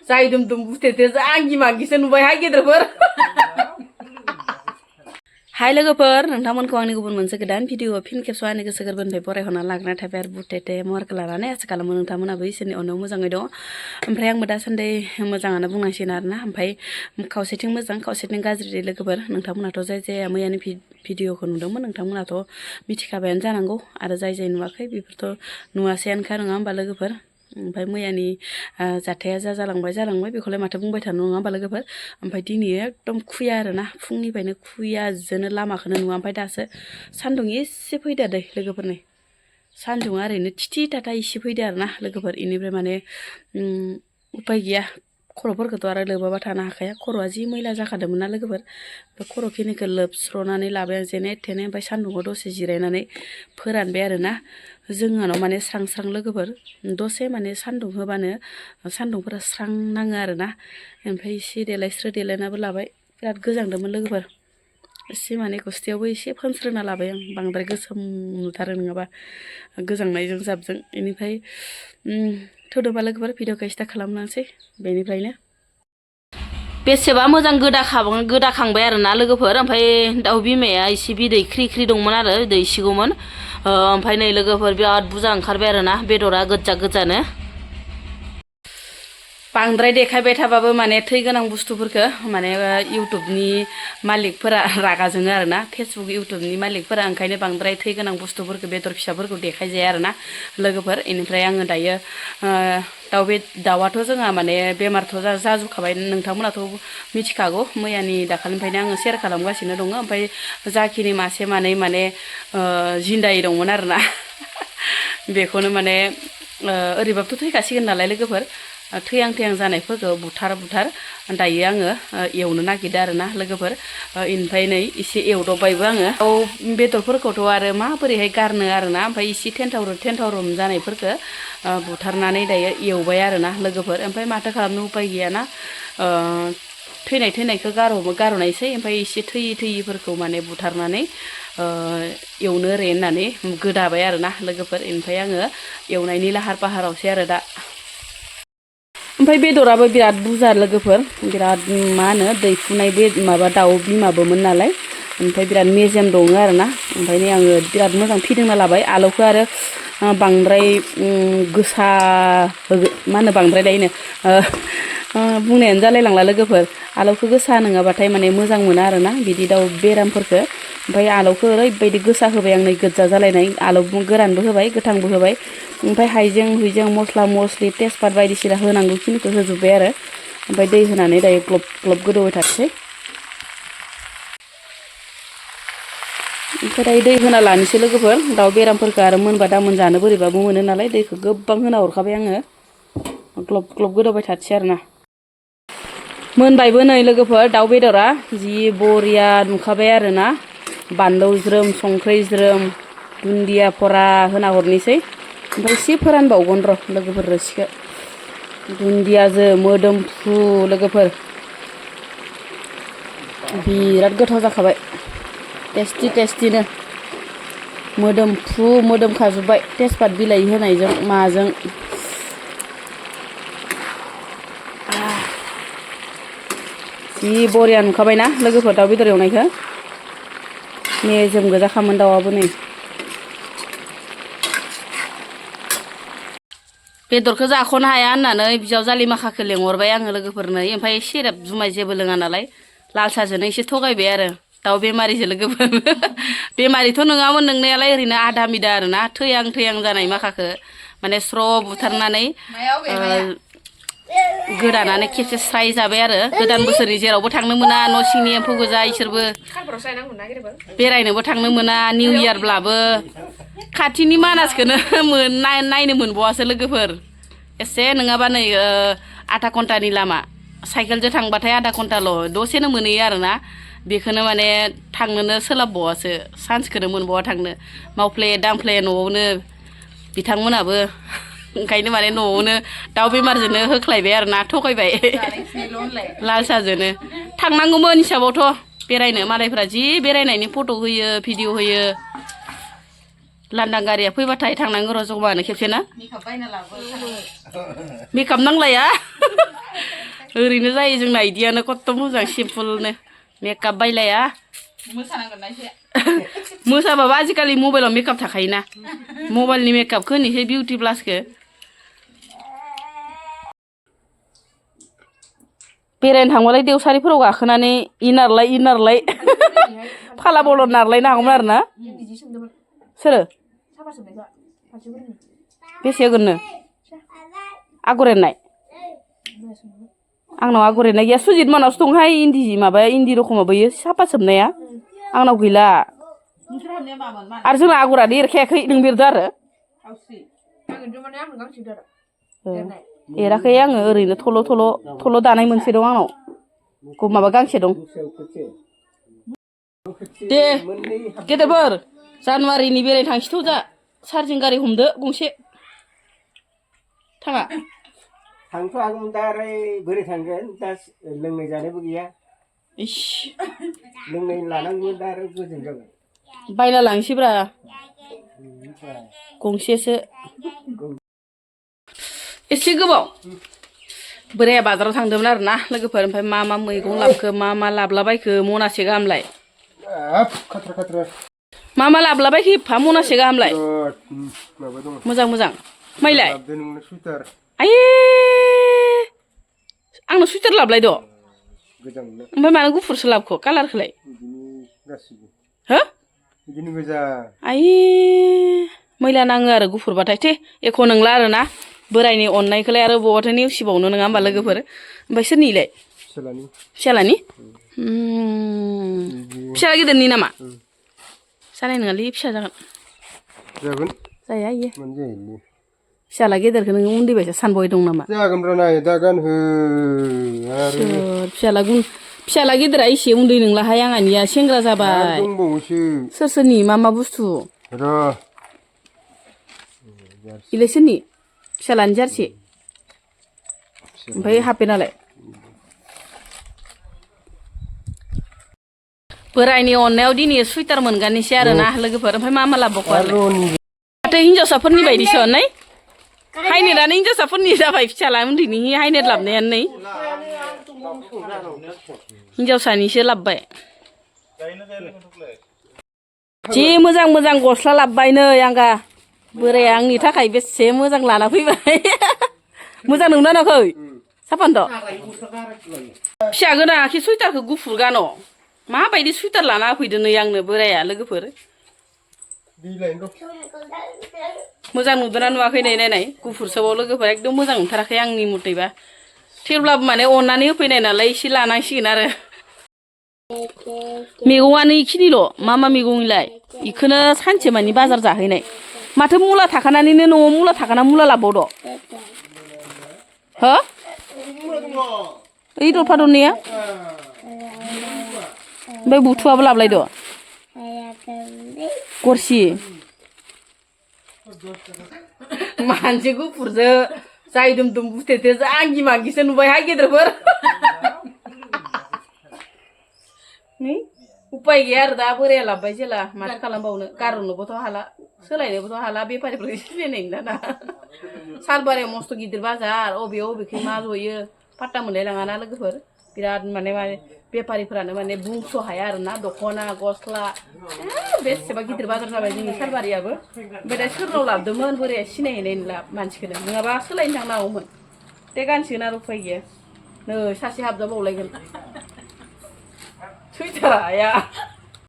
जाय दुम बुथेते आंगि मागिसो नुबाय हा गेदेरफोर हाय लोगोफोर नोंथांमोनखौ आंनि गुबुन मोनसे गोदान भिडिअ फिन खेबस' आंनि गोसो गोरबोनिफ्राय बरायहरना लाग्रोना थाबाय आरो बुथेते महरखौ लानानै आसा खालामो नोंथांमोनाबो इसोरनि अननायाव मोजाङै दं ओमफ्राय आंबो दासान्दि मोजाङानो बुंनांसिगोन आरोना ओमफ्राय खावसेथिं मोजां खावसेथिं गाज्रि लोगोफोर नोंथांमोनाथ' जाय मैयानि भिडिअखौ नुदोंमोन नोंथांमोनाथ' मिथिखाबायानो जानांगौ आरो जाय नुवाखै बेफोरथ' नुवासैयानोखा नङा होमबा लोगोफोर ओमफ्राय मैयानि जाथाया जालांबाय बेखौलाय माथो बुंबाय थानो नङा होमबा लोगोफोर ओमफ्राय दिनै एकदम खुया आरोना फुंनिफ्रायनो खुयाजोंनो लामाखौनो नुवा ओमफ्राय दासो सान्दुं एसे फैदो दै लोगोफोरनि सान्दुङा ओरैनो थिथि थाथा एसे फैदो आरोना लोगोफोर इनिफ्राय माने उपाय गैया खर'फोरखौथ' आरो लोबाबा थानो हाखाया खर'आ जि मैला जाखादोंमोन ना लोगोफोर ओमफ्राय खर'खिनिखौ लोबस्र'नानै लाबाय आं जेने थेने ओमफ्राय सान्दुङाव दसे जिरायनानै फोरानबाय आरोना जोंहानाव माने स्रां लोगोफोर दसे माने सान्दुं होबानो सान्दुंफोरा स्रां नाङो आरोना ओमफ्राय एसे देलायनाबो लाबाय बिराद गोजांदोंमोन लोगोफोर एसे माने गस्थियावबो एसे फोनस्रोना लाबाय आं बांद्राय गोसोम नुथारो नङाबा गोजांनायजों जाबजों बेनिफ्राय थोदोबा लोगोफोर भिडिअखौ स्टार्ट खालामनोसै बेनिफ्रायनो बेसेबा मोजां गोदाखांबाय आरोना लोगोफोर ओमफ्राय दाउ बिमाया एसे बिदै ख्रि दंमोन आरो दैसिगौमोन ओमफ्राय नै लोगोफोर बिराद बुरजा ओंखारबाय आरोना बेदरा गोजानो बांद्राय देखायबाय थाबाबो माने थै गोनां बुस्थुफोरखौ माने इउटुबनि मालिकफोरा रागा जोङो आरोना फेसबुक इउटुबनि मालिकफोरा ओंखायनो बांद्राय थै गोनां बुस्थुफोरखौ बेदर फिसाफोरखौ देखायजाया आरोना लोगोफोर बेनिफ्राय आङो दायो दाउआथ' जोंहा माने बेमारथ' जाजोबखाबाय नोंथांमोनाथ' मिथिखागौ मैयानि दाखालिनिफ्रायनो आङो सेयार खालामगासिनो दङ ओमफ्राय जाखिनि मासे मानै माने जिन्दायै दंमोन आरोना बेखौनो माने ओरैबाबोथ' थैखासिगोन नालाय लोगोफोर थैहां जानायफोरखौ बुथार दायो आङो एवनो नागिरदों आरोना लोगोफोर इनिफ्राय नै एसे एवदबबायबो आङो बेदरफोरखौथ' आरो माबोरैहाय गारनो आरोना ओमफ्राय एसे थेन्थावरोम जानायफोरखौ बुथारनानै दायो एवबाय आरोना लोगोफोर ओमफ्राय माथो खालामनो उपाय गैयाना थैनायखौ गारहरनायसै ओमफ्राय एसे थैयिफोरखौ माने बुथारनानै एवनो ओरै होननानै गोदाबाय आरोना लोगोफोर ओमफ्राय आङो एवनायनि लाहार फाहारावसै आरो दा ओमफ्राय बेदराबो बिराद बुरजा लोगोफोर बिराद मा होनो दैफुनाय माबा दाउ बिमाबोमोन नालाय ओमफ्राय बिराद मेजेम दङ आरोना ओमफ्राय नै आङो बिराद मोजां फिदिंना लाबाय आलौखौ आरो बांद्राय गोसा मा होनो बांद्राय लायनो बुंनायानो जालायलांला लोगोफोर आलौखौ गोसा नङाबाथाय माने मोजां मोना आरोना बिदि दाउ बेरामफोरखौ ओमफ्राय आलौखौ ओरैबायदि गोसा होबाय आं नै गोजा जालायनाय आलौ गोरानबो होबाय गोथांबो होबाय ओमफ्राय हाइजें मस्ला मस्लि तेजपात बायदिसिना होनांगौखिनिखौ होजोब्बाय आरो ओमफ्राय दै होनानै दायो ग्लब गोदौबाय थासै ओमफ्राय दायो दै होना लानोसै लोगोफोर दाउ बेरामफोरखौ आरो मोनबा दामोन जानो बोरैबाबो मोनो नालाय दैखौ गोबां होना हरखाबाय आङो ग्लब गोदौबाय थासै आरोना मोनबायबो नै लोगोफोर दाउ बेदरा जि बरिया नुखाबाय आरोना बानलौ ज्रोम संख्रि ज्रोम दुन्दिया फरा होना हरनोसै ओमफ्राय एसे फोरानबावगोन र' लोगोफोर रोसिखौ दुन्दियाजों मोदोमफ्रु लोगोफोर बिराद गोथाव जाखाबाय टेस्टिनो मोदोमखाजोब्बाय तेजपात बिलाइ होनायजों माजों जि बरिया नुखाबायना लोगोफोर दाउ बेदर एवनायखौ मेजेम गोजाखामोन दाउआबो नै बेदरखौ जाख'नो हाया होननानै बिजावजालि माखाखौ लेंहरबाय आङो लोगोफोरनो ओमफ्राय सेरेब जुमाय जेबो लोङा नालाय लाल साहाजोंनो एसे थगायबाय आरो दाउ बेमारिजों लोगोफोर बेमारिथ' नङामोन नोंनायालाय ओरैनो आधा मिदा आरोना थैहां जानाय माखाखौ माने स्र' बुथारनानै गोदानानै खेबसे स्राय जाबाय आरो गोदान बोसोरनि जेरावबो थांनो मोना न' सिंनि एम्फौ गोजा इसोरबो बेरायनोबो थांनो मोना निउ इयारब्लाबो खाथिनि मानासखौनो नायनो मोनबावासो लोगोफोर एसे नङाबा नै आधा घन्टानि लामा साइकेलजों थांबाथाय आधा घन्टाल' दसेनो मोनहैयो आरोना बेखौनो माने थांनोनो सोलाबबावासो सान्सखौनो मोनबावा थांनो मावफ्ले दांफ्ले न'आवनो बिथांमोनाबो ओंखायनो माने न'आवनो दाउ बेमारजोंनो होख्लायबाय आरोना थगायबाय लाल साहाजोंनो थांनांगौमोन हिसाबावथ' बेरायनो मालायफ्रा जि बेरायनायनि फट' होयो भिडिअ होयो लांदां गारिया फैबाथाय थांनांगौ र' जमानो खेबसे ना मेकआप नांलाया ओरैनो जायो जोंना इदियानो खत्त' मोजां सिम्पोलनो मेकआप बायलाया मोसानांगोन ना एसे मोसाबाबो आजिखालि मबाइलाव मेकआप थाखायोना मबाइलनि मेकआपखौ होनोसै बिउटि प्लासखौ बेरायनो थांबालाय देवसारिफोराव गाखोनानै इनारलाय फाला बलद नारलायनो हागौमोन आरो ना सोरो बेसे होगोननो आगर एरनाय आंनाव आगर एरनाय गैया सुजित मोनावसो दंहाय इन्दि माबाया इन्दि रखमाव बैयो साफा सोबनाया आंनाव गैला आरो जोंना आगरानो एरखायाखै नों बेरदो आरो एराखै आङो ओरैनो थल' दानाय मोनसे दं आंनाव माबा गांसे दं दे गेदेरफोर जानुवारिनि बेरायनो थांसैथ' जा चार्जिं गारि हमदो गंसे थाङा थांथ' हागौमोन दा आरो बोरै थांगोन दा लोंनाय जानायबो गैया इस लोंनाय लानांगौमोन दा आरो गोजोन जागोन बायना लांसैब्रा गंसेसो एसे गोबाव बोराया बाजाराव थांदोंमोन आरो ना लोगोफोर ओमफ्राय मा मैगं लाबोखो मा लाबलाबायखो मनासे गाहामलाय मा लाबलाबायखो एफा मनासे गाहामलाय मोजां माइलाय आये आंनाव सुइटार लाबलायद' ओमफ्राय मानो गुफुरसो लाबोखो कालारखौलाय हो आये मैला नाङो आरो गुफुरबाथाय थे एख' नंला आरो ना बोरायनि अननायखौलाय आरो बबावथो नेवसिबावनो नङा होमबा लोगोफोर ओमफ्राय सोरनिलाय फिसालानि फिसाला गिदिरनि नामा जानाय नङालै फिसा जागोन जाया इयो फिसाला गेदेरखौ नोङो उन्दै बायसा सानबाय दं नामा जागोनब्रा नाय दा गानहो फिसाला गेदेरा एसे उन्दै नंलाहाय आंहानिया सेंग्रा जाबाय सोरनि मा बुस्थु इलाय सोरनि फिसालानि जारसि ओमफ्राय हाफेनालाय बोरायनि अननायाव दिनै सुइटार मोनगानोसै आरो ना लोगोफोर ओमफ्राय मा लाबोखो माथो हिन्जावसाफोरनि बायदिसो नै हाइनेटानो हिन्जावसाफोरनि जाबाय फिसाला उन्दैनि हाइनेट लाबनायानो नै हिन्जावसानिसो लाबबाय जि मोजां गस्ला लाबबाय नै आंगा बोराया आंनि थाखाय बेसे मोजां लाना फैबाय मोजां नंना नाखै साफानथ' फिसा गोनाङाखि सुइटारखौ गुफुर गान' माबायदि सुइटार लाना होफैदो नै आंनो बोराया लोगोफोर मोजां नुदोंना नुवाखै नाय गुफुरसोबाव लोगोफोर एकदम मोजां नुथाराखै आंनि मथेबा थेवब्लाबो माने अननानै होफैनाय नालाय एसे लानांसिगोन आरो मैगङानो इखिनिल' मा मैगंलाय इखौनो सानसे मानि बाजार जाहैनाय माथो मुला थाखानानैनो न'आव मुला थाखाना मुला लाबबावद' हो ओइ दरफादरनिया ओमफ्राय बुथुआबो लाबलायद' गरसि मानसि गुफुरजो जाय दुम बुथेथे आंगि मांगिसो नुबायहाय गेदेरफोर उपाय गैया आरो दा बोराया लाबबाय जेला माथो खालामबावनो गारहरनोबोथ' हाला सोलायनोबोथ' हाला बेफारिफोरखौ सिनायनाय नंला ना सालबारियाव मस्थ' गिदिर बाजार अबेखै मा जयो पात्ता मोनलाय लाङाना लोगोफोर बिराद माने बेफारिफोरानो माने बुंस' हाया आरो ना दख'ना गस्ला बेसेबा गिदिर बाजार जाबाय जोंनि सालबारियाबो ओमफ्राय दा सोरनाव लाबोदोंमोन बोराया सिनायहैनाय नंला मानसिखौनो नङाबा सोलायनो थांनो हागौमोन दे गानसिगोन आरो उफाय गैया नै सासे हाबजाबावलायगोन सुइटारा आया